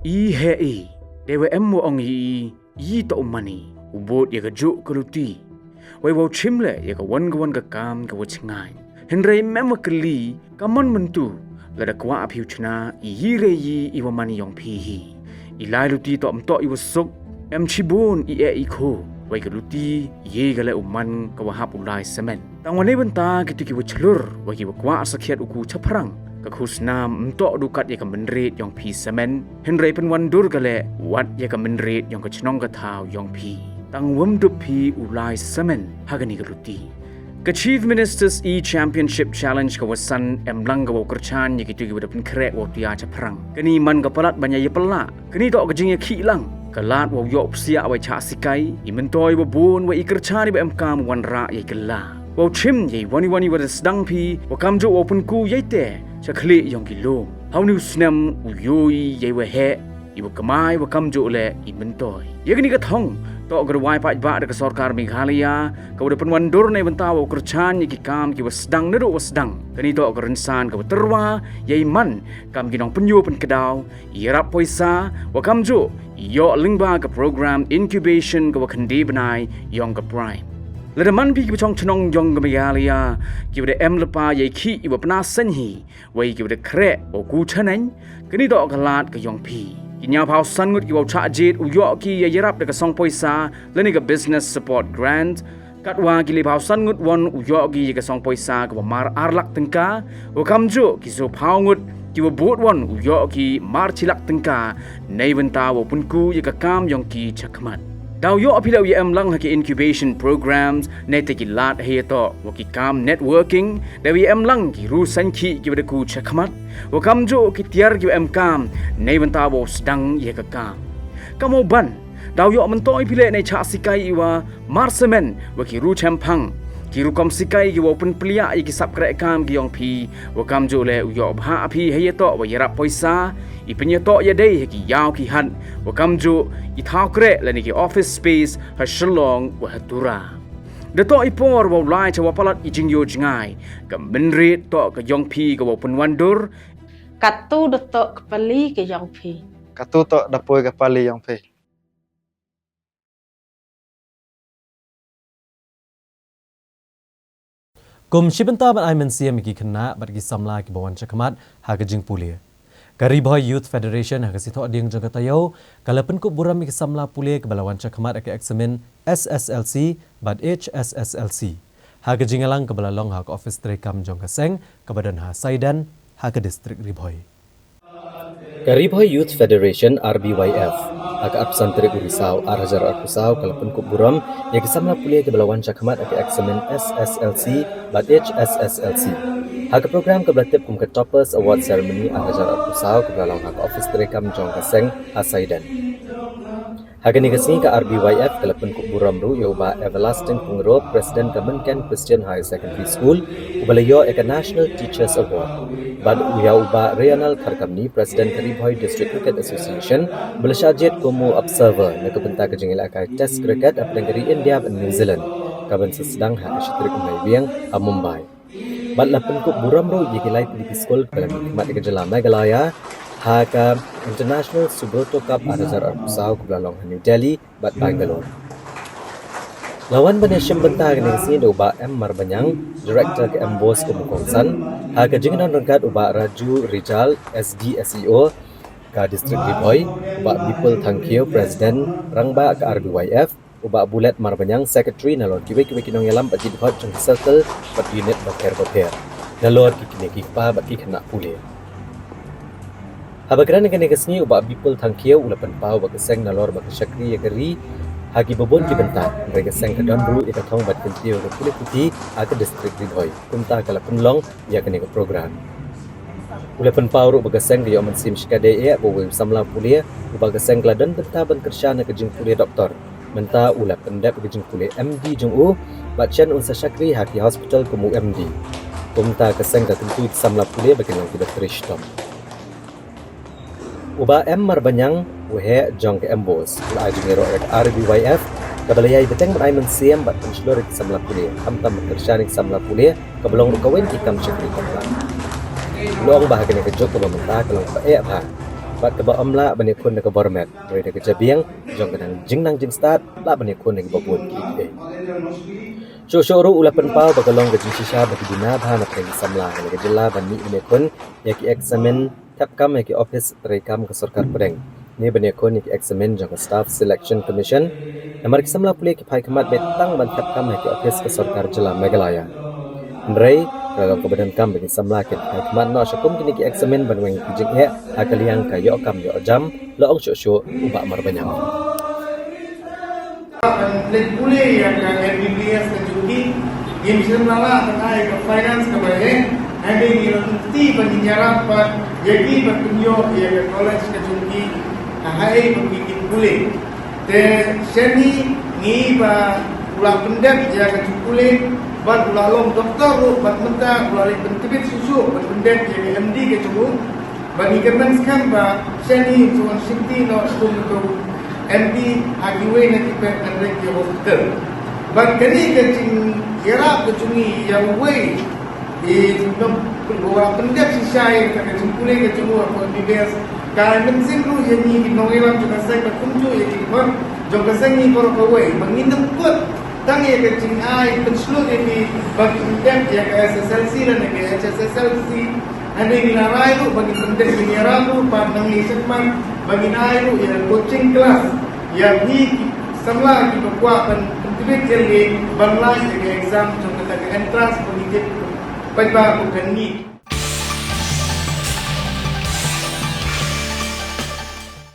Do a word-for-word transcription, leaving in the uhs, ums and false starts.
I heh i, dei wa em wa ong i, i toh u mane, u bud ïa ka juk ka luti. Wei wow chim leh ïa ka wan ka wan ka kam ka wa chngain. Hynrei mem wa kylli, ka mon myntu, lada kwah phi u chna, i hi re i i wa mane yong phi hi. I lai luti toh mtoh i wa suk, em chibun i eh i kho, wei ka luti, i ka leh u man ka wa hap u lai semen. Tang wa nei bynta ki tu ki wa chlur, wei ki wa kwah sakhiat u ku chaphrang. Ka khusnam mtoh du kat ïa ka mynrit yong phi semen, hynrei pynwan dur ka leh, wat ïa ka mynrit yong ka chnong ka thaw yong phi. Tang wam dup phi u lai semen, ha kani ka luti. Ka Chief Minister's E-Championship Challenge ka wa san em lang ka wa u kyrchan ïa ki tu ki wa da pynkhreh wa u tia chaphrang. Kani man ka palat ban ïa ïa pala. Kani toh ka jingïakhih lang. Ka lad wa u yoh psiah wa i chah sikai, i myntoi wa bun wa i kyrchan i wa em kam wan rah ïa i kylla. Wa u chim ïa i wani wani wa da sdang phi, wa kam juk wa u pynku ïa i te, cha khlieh yong ki lum. Haw ni u snem u yoi ïa i wa heh, i wa kamai wa kam juk leh i myntoi. Ïa kani ka thong, toh ka da wai paid ba da ka sorkar Meghalaya, ka wa da pynwan dur nei bynta wa u kyrchan ïa ki kam ki wa sdang na du wa sdang. Kani toh ka rynsan ka wa tyrwa, ïa i man, kam ki nong pynyu pynkdaw, ïarap poisa, wa kam juk, ïoh lyngba ka program incubation ka wa khynde bnai, yong ka Prime. Lada man phi ki wa chong chnong yong ka Meghalaya, ki wa da em lepa ïa i khih i wa pna sen hi, wei ki wa da khreh, o ku chaneng, kani toh ka lad ka yong phi. Ki ñiaw phaw san ngut ki wa u chah jied, u ïoh ki ïa ïarap da ka song poisa, lane ka business support grant, Katwa ki le phaw san ngut won u ïoh ki ïa ka song poisa ka wa mar ar lak tyngka, wa kam juk ki so phaw ngut ki wa bud won u ïoh ki mar chi lak tyngka, nei bynta wa pynku ïa ka kam yong ki chakhmat. Daw ïoh phi leh u ïa em lang ha ki incubation programs, nei te ki lad hei toh, wa ki kam networking, daw ïa em lang ki ru san ki ki wa da ku chakhmat, wa kam juk ki tiar ki wa em kam, nei bynta wa sdang ïa ka kam. Kam u ban, daw ïoh myntoi phi leh nei chah sikai i wa, Mar semen, wa ki ru chemphang. Ki rukom sikai ki wa u pynplia ïa ki sap kreh kam ki yong phi, wa kam juk leh u ïoh bha phi hei ïa toh wa ïarap poisa, i pynïa toh ïa dei ha ki ïaw ki hat, wa kam juk i thaw kreh lane ki office space, ha Shillong wa ha Tura. Da toh i por wa u lai cha wa palat i jingyo jngai, ka mynrit toh ka yong phi ka wa u pynwan dur. Katu da toh ka pali ka yong phi. Katu toh da poi ka pali yong phi. Kum shi bynta ban ai mynsiem ïa ki khynnah bad ki samla ki ba wan shakhmat ha ka jingpule. Ka Ri Bhoi Youth Federation ha ka sngi Thohdieng jong ka taïew, ka la pynkup burom ïa ki samla pule ki ba la wan shakhmat ha ka eksamin S S L C bad H S S L C. Ha ka jingïalang ka ba la long ha ka office treikam jong ka seng, ka ba don ha Saiden, ha ka distrik Ri Bhoi. Ka Ri Bhoi Youth Federation, R B Y F, ha ka arphew san tarik u Risaw, ar hajar arphew saw, ka la pynkup burom ïa ki samla pule ki ba la wan shakhmat ha ka eksamin S S L C bad H S S L C. Ha ka program ka ba la tip kum ka Toppers Award Ceremony ar hajar arphew saw, ka ba la long ha ka office treikam jong ka seng ha Saiden. Ha kane ka sngi ka R B Y F ka la pynkup burom ruh ïa u Bah Everlasting Pyngrope, President ka Mynken Christian Higher Secondary School, u ba la ïoh ïa ka National Teachers Award. Bad ïa u Bah Rayonel Kharkamni, President ka Ri Bhoi District Cricket Association, u ba la shah jied kum u observer na ka bynta ka jingïalehkai Test Cricket hapdeng ka ri India bad New Zealand, ka ban sa sdang ha ka shi tarik u Naiwieng ha Mumbai. Bad la pynkup burom ruh ïa ki lai tylli ki skul ki ba la mihkhmat ïa ka jylla Meghalaya ha ka International Subroto Cup ar hajar arphew saw ka ba la long ha New Delhi bad Bangalore. La wan ban ïashim bynta ha kane ka sngi da u Bah M Marbaniang, Director ka MBOSE kum u kongsan, ha ka jingdon ryngkat u Bah Raju Rijal, S D S E O ka District Ri Bhoi, u Bah Bipul Thangkhiew, President Rangbah ka R B Y F, u Bah Bullet Marbaniang, Secretary, nalor kiwei kiwei ki nongïalam bad ki dkhot jong ki circle bad unit bapher bapher, nalor ki kmie ki kpa bad ki khynnah pule. Haba kren ha kane ka sngi u Bah Bipul Thangkhiew u la pynpaw ba ka seng nalor ba ka shakri ïa ka ri ha ki ba bun ki bynta, hynrei ka seng ka don ruh ïa ka thong ban kyntiew ïa ka pule puthi ha ka distrik Ri Bhoi. Kumta ka la pynlong ïa kane ka program. U la pynpaw ruh ba ka seng ka ïoh mynsiem shikatdei eh ba uwei u samla pule, uba ka seng ka la don bynta ban kyrshan ha ka jingpule doktor. Mynta u la pyndep ka jingpule M D jong u, bad shen un sa shakri ha ki hospital kum u M D. Kumta ka seng ka kyntu ki samla pule ba kin long ki doktor shitom. U Bah M Marbaniang, u heh jong ka MBOSE, u la ai jingïaroh ïa ka R B Y F, ka ba la ïai bteng ban ai mynsiem bad pynshlur ïa ki samla pule, khamtam ban kyrshan ïa ki samla pule, ka ba long ruh kawei na ki kam shakri khamtam. U la ong ba ha kane ka juk ka ba mynta ka long kaba eh bha. Bad kaba ym lah ban ïakhun da ka bor met, hynrei da ka jabieng jong ka nang jingnang jingstad lah ban ïakhun da kiba bun kiei kiei. Shuh shuh ruh u la pynpaw ba ka long ka jingshisha ba ki duna bha na pdeng ki samla ha ka jylla ban mih ban ïakhun ïa ki eksamin thep kam ha ki ophis treikam ka sorkar pdeng, ne ban ïakhun ïa ki eksamin jong ka Staff Selection Commission. Namar ki samla pule ki phai khmat beit tang ban thep kam ha ki ophis ka sorkar jylla Meghalaya. Hynrei ka long kaba donkam ba ki samla kin phai khmat noh sha kum kine ki eksamin ban weng ki jingeh ha ka liang ka ïoh kam ïoh jam, la ong shuh shuh u Bah Marbaniang. Leit pule ïa ka M B B S ka jong ki, ngim shym la lah ban ai ka finance kaba heh, hynrei ngi la lynti ban ïarap pat ïa ki ban pynïoh ïa ka college ka jong ki, ha ei ba ki kin pule. Te shane ngi ba u la pyndep ïa ka jingpule, bad u la long doktor ruh, bad mynta u la leit pyntbit shuh shuh ban pyndep ïa ka M D ka jong u. Bad ngi kyrmen skhem ba shane u sa wan shimti noh kum u M D ha kiwei na ki peit hynrei ki hospital. Bad kane ka jingïarap ka jong ngi ïa uwei i nong, u la pyndep shisha ïa ka jingpule ka jong u ha ka M B B S, ka ai mynsiem ruh ïa ngi ki nongïalam jong ka seng bad kumjuh ïa ki khun jong ka seng ngi baroh kawei. Ba ngin ym kut tang ïa ka jingai pynshlur ïa ki ba ki pyndep ïa ka S S L C lane ka H S S L C. Hynrei ngi la rai ruh ba ngin pyndep, ngin ïarap ruh ba nang ïa shakmat ba ngin ai ruh ïa coaching class ïa ki samla kiba kwah ban pyntbit ïa lei ban lait ïa ka exam jong kata ka entrance ba ngi tip paidbah kum ka NEET.